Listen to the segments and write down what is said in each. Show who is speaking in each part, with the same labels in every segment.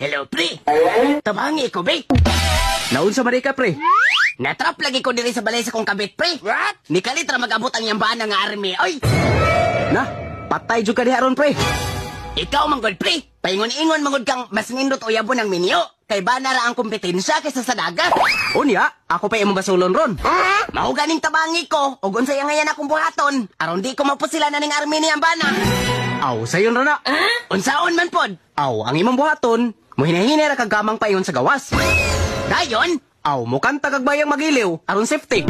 Speaker 1: Hello, pre. Tabangi ko, be.
Speaker 2: Naunsa man ka, pre?
Speaker 1: Natrap lagi ko diri sa balay sa kong kabit, pre. What? Nikalit ra mag-abot ang yambana nga army, oy.
Speaker 2: Na, patay jud ka diha ron, pre.
Speaker 1: Ikaw manggod, pre. Paingon-ingon mangod kang mas nindot uyabon ang minyo. Kay bana ra ang kompetensya kaysa sa dagat.
Speaker 2: Unya, ako pa imong basulon ron.
Speaker 1: Mao ganing tabangi ko ug unsay ngayan akong buhaton aron di ko mapusila na ning army ni ambana.
Speaker 2: Aw, sayon ra na.
Speaker 1: Unsaon man pod?
Speaker 2: Aw, ang imong buhaton, muhinahinay ra kag gamang payon sa gawas.
Speaker 1: Dayon,
Speaker 2: Aw, mukanta kag bayang magiliw aron safety.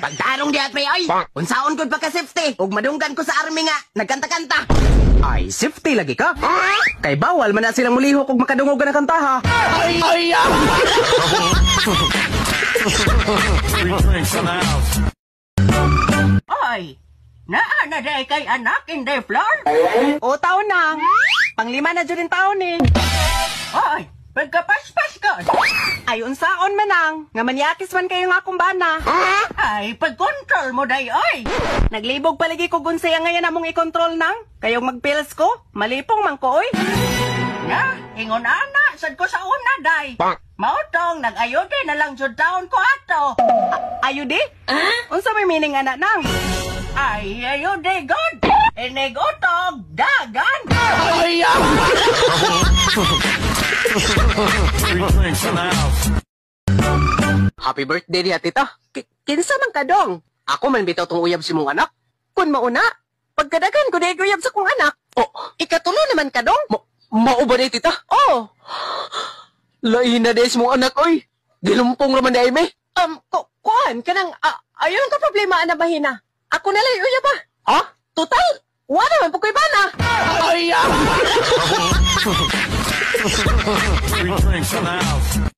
Speaker 1: Pagtarong diha, pre, oy. Unsaon gud pagka safety ug madunggan ko sa army nga nagkanta-kanta.
Speaker 2: Ay, safety lagi ka. Kay bawal man na silang mulihok ug makadungog ka na kantaha.
Speaker 1: Ay, ay.
Speaker 3: Free drinks in the house.
Speaker 4: Ay, naa na day kay anak in the floor?
Speaker 2: O taon na. Panglima na jud taon eh.
Speaker 4: Ay, pagkapaspas ka.
Speaker 2: Ay, unsaon man ang nga manyakis man kayo nga akong bana.
Speaker 4: Ay, pag-control mo day, oy.
Speaker 2: Naglibog palagi ko gunsay ang ngayon among i-control nang. Kayong magpills ko, malipong man ko oy.
Speaker 4: Na, ingon ana, sad ko sa una day. Mautong, nag-ayode na lang jud taon ko ato.
Speaker 2: Ayude? Unsa may meaning ana nang?
Speaker 4: Ay, ayode god. Inig utog, dagan.
Speaker 3: Free drinks in the house.
Speaker 2: Happy birthday diha, tita. Kinsa man ka dong? Ako man bitaw tong uyab si mong anak. Kun mauna, pagkadagan ko dahil uyab sa kong anak. Oh, ikatulo naman ka dong. Mao ba tita? Oh. Lain na di si mong anak oy. Gilumpong raman di me. Kuan kanang ayon ka problema ana bahina. Ako na lang uyab ba? Ha? Total, wala man po ko'y bana. Ay.
Speaker 3: Free drinks in the house.